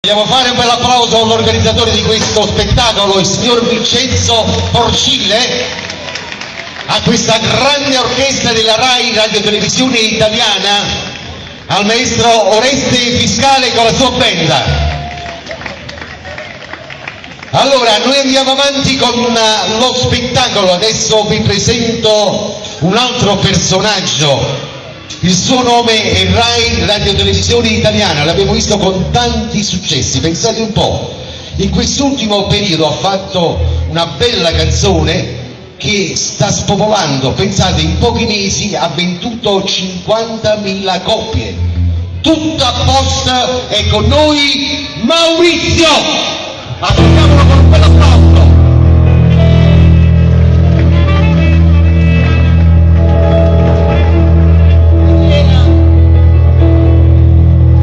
Vogliamo fare un bel applauso all'organizzatore di questo spettacolo, il signor Vincenzo Porcile, a questa grande orchestra della RAI Radio Televisione Italiana, al maestro Oreste Fiscale con la sua band. Allora, noi andiamo avanti con lo spettacolo, adesso vi presento un altro personaggio. Il suo nome è Rai Radio Televisione Italiana, l'abbiamo visto con tanti successi, pensate un po'. In quest'ultimo periodo ha fatto una bella canzone che sta spopolando, pensate, in pochi mesi ha venduto 50.000 copie. Tutto a posto, è con noi Maurizio! Accogliamolo con un bel applauso!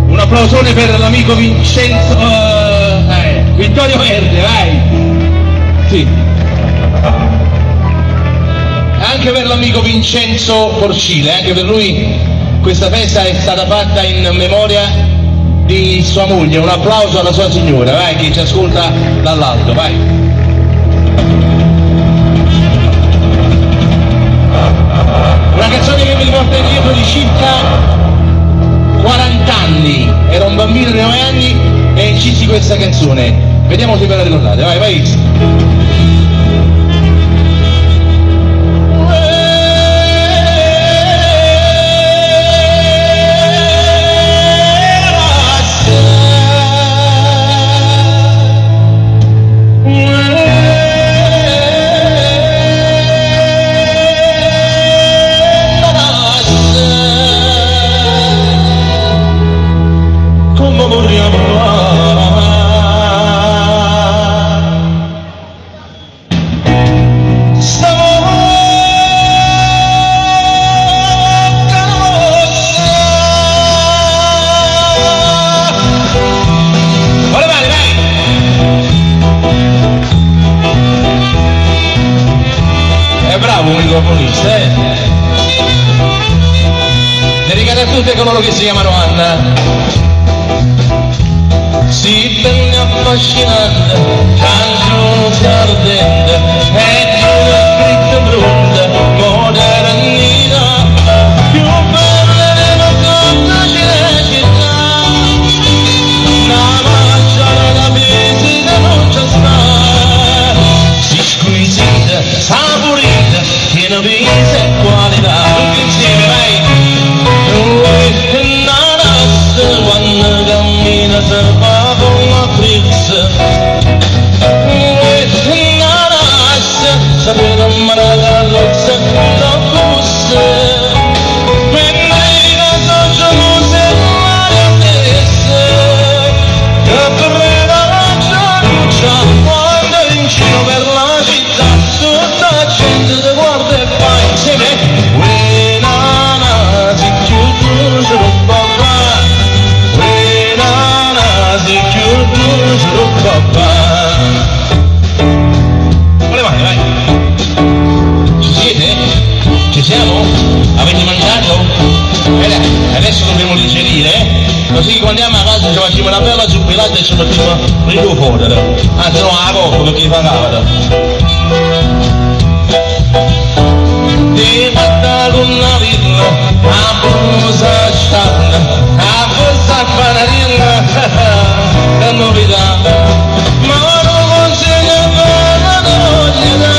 Un applausone per l'amico Vincenzo Vittorio Verde, vai! Sì. Anche per l'amico Vincenzo Porcile, anche per lui questa festa è stata fatta in memoria di sua moglie. Un applauso alla sua signora, vai, che ci ascolta dall'alto, vai. Una canzone che mi riporta indietro di circa 40 anni, ero un bambino di 9 anni e incisi questa canzone. Vediamo se ve la ricordate, vai, vai. Come vorremmo Ora vai, vai! È bravo un microfonista, eh? Dedicata a tutti coloro che si chiamano Anna. Si bene affascinante, canzone ardente, e una scritta brutta, modernità, più bella della cosa città, una mancia da visita non c'è sta, si squisita, saporita, tiene vita e qualità, tutti insieme vai! Quando cammina se fa con la frizza. Sapete maracarrozza da busse. Mentre che so gelosa l'aria stessa, che preda la giornuccia quando in giro per la città tutta gente ti guarda e fa insieme. Uè, na, na, si chiude il papà. Uè, na, na, si chiude il papà. Con le mani, vai. Ci siete? Ci siamo? Avete mangiato? Dai, adesso dobbiamo digerire, eh? Così quando andiamo a casa ci facciamo una bella zuppilata e ci mettiamo il fodero. Anzi no, la coppa perché fa caldo. Ti fatta con una villa, a brusa sciarna, a forza panarina, che novità. Ma non consegna per la doglia,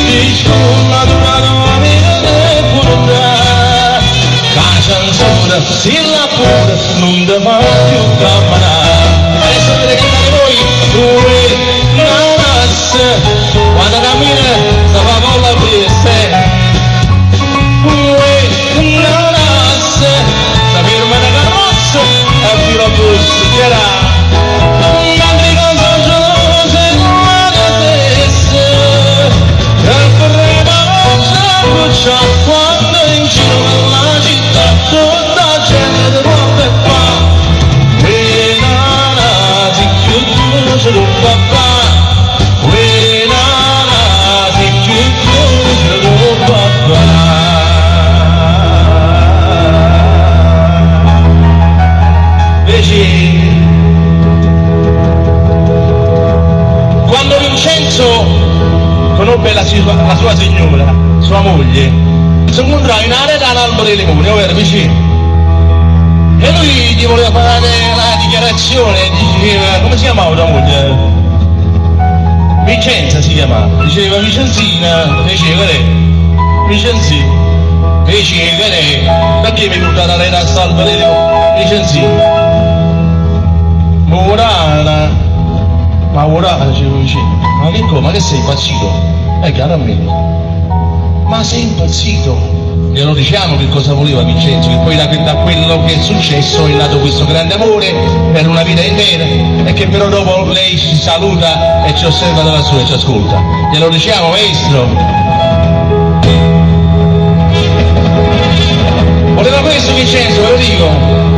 ti scuola tua amica e purtà. Caccianzura, si la pura, non ti fa più camminare. Adesso dovete cantare voi, due, nanas, quando cammina si fa con la presa. Due, nanas, si ferma la carrozza Conobbe la, sua, la sua signora, sua moglie, si incontrò aret a n'albero 'e limone, overo vicino. E lui gli voleva fare la dichiarazione, diceva, come si chiamava tua moglie? Vincenza si chiamava, diceva Vicenzina, diceva lei, Vicenzina, diceva lei, perché mi portate lei da st'albero 'e limone? Vicenzina. Morana, ma ora, dicevo vicino, ma che come, ma che sei impazzito? È chiaro a me. Ma sei impazzito? Glielo diciamo che cosa voleva Vincenzo, che poi da, da quello che è successo è nato questo grande amore per una vita intera e che però dopo lei ci saluta e ci osserva dalla sua e ci ascolta. Glielo diciamo, maestro? Voleva questo Vincenzo, ve lo dico.